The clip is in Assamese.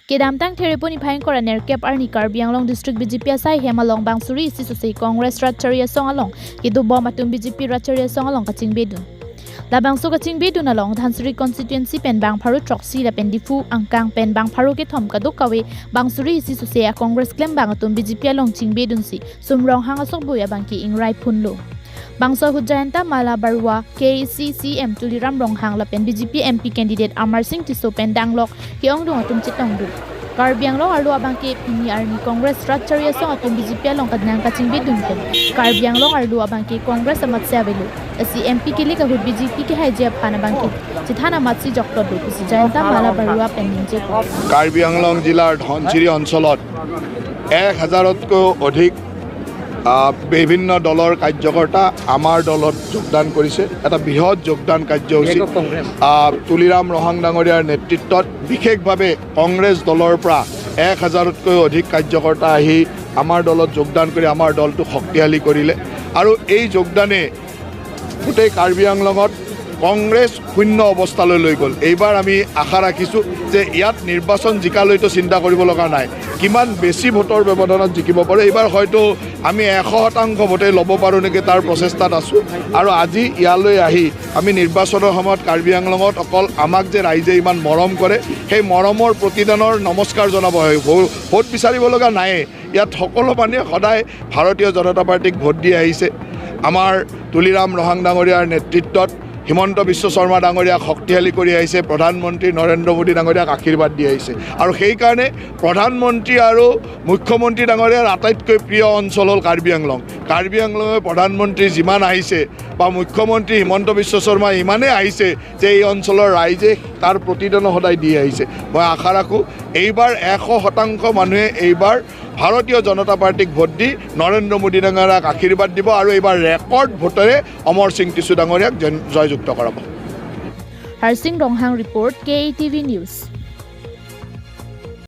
Ke damtang thereponi phaing kora nerkep arni Karbi Anglong district BJP asai hemalong bangsuri isi sosei Congress ratcharia song along ke du bom atum BJP ratcharia song along kaching bedun. La bangso kaching bedun along Dhansiri constituency pen bang pharu troxi la pen difu angkang pen bang pharu ke thom ka kawe bangsuri isi sosei Congress klem bang atum BJP along ching bedun si sumrong hang asok boya bangki ingrai phunlo. Bangso Hujayanta Mala Barua KCCM Tuliram Ronghang lapen BJP MP candidate Amar Singh Tiso pen danglok ke ongdong atum chitongdu. Karbi Anglong arlu abang ke pini arni Congress ratcharia song atum BJP along kadnang kaching bedun pen. Karbi Anglong arlu abang ke Congress amat sebelu. Asi MP ke le kahut BJP ke haijia phana bang ke chithana matsi jokto du Jayanta Mala Barua pen ninje. Karbi Anglong জিলাৰ ধনশিৰি অঞ্চলত 1000তকৈ অধিক বিভিন্ন দলৰ কাৰ্যকৰ্তা আমাৰ দলত যোগদান কৰিছে। এটা বৃহৎ যোগদান কাৰ্যসূচী তুলিৰাম ৰহাং ডাঙৰীয়াৰ নেতৃত্বত বিশেষভাৱে কংগ্ৰেছ দলৰ পৰা 1000তকৈ অধিক কাৰ্যকৰ্তা আহি আমাৰ দলত যোগদান কৰি আমাৰ দলটো শক্তিশালী কৰিলে। আৰু এই যোগদানে গোটেই কাৰ্বি আংলঙত কংগ্ৰেছ শূন্য অৱস্থালৈ লৈ গ'ল। এইবাৰ আমি আশা ৰাখিছোঁ যে ইয়াত নিৰ্বাচন জিকালৈতো চিন্তা কৰিব লগা নাই, কিমান বেছি ভোটৰ ব্যৱধানত জিকিব পাৰোঁ। এইবাৰ হয়তো আমি 100% ভোটেই ল'ব পাৰোঁ নেকি তাৰ প্ৰচেষ্টাত আছোঁ। আৰু আজি ইয়ালৈ আহি আমি নিৰ্বাচনৰ সময়ত কাৰ্বি আংলঙত অকল আমাক যে ৰাইজে ইমান মৰম কৰে, সেই মৰমৰ প্ৰতিদানৰ নমস্কাৰ জনাব হয়। ভোট বিচাৰিব লগা নায়েই, ইয়াত সকলো মানুহে সদায় ভাৰতীয় জনতা পাৰ্টীক ভোট দি আহিছে। আমাৰ তুলিৰাম ৰহাং ডাঙৰীয়াৰ নেতৃত্বত হিমন্ত বিশ্ব শৰ্মা ডাঙৰীয়াক শক্তিশালী কৰি আহিছে, প্ৰধানমন্ত্ৰী নৰেন্দ্ৰ মোদী ডাঙৰীয়াক আশীৰ্বাদ দি আহিছে। আৰু সেইকাৰণে প্ৰধানমন্ত্ৰী আৰু মুখ্যমন্ত্ৰী ডাঙৰীয়াৰ আটাইতকৈ প্ৰিয় অঞ্চল হ'ল কাৰ্বি আংলং। কাৰ্বি আংলঙৰ প্ৰধানমন্ত্ৰী যিমান আহিছে বা মুখ্যমন্ত্ৰী হিমন্ত বিশ্ব শৰ্মা ইমানেই আহিছে যে এই অঞ্চলৰ ৰাইজে তাৰ প্ৰতিদানো সদায় দি আহিছে। মই আশা ৰাখোঁ এইবাৰ 100% মানুহে এইবাৰ ভাৰতীয় জনতা পাৰ্টীক ভোট দি নৰেন্দ্ৰ মোদী ডাঙৰীয়াক আশীৰ্বাদ দিব আৰু এইবাৰ ৰেকৰ্ড ভোটেৰে অমৰ সিং টিছু ডাঙৰীয়াক জয়যুক্ত কৰাব। Harsing Ronghang report, KETV News.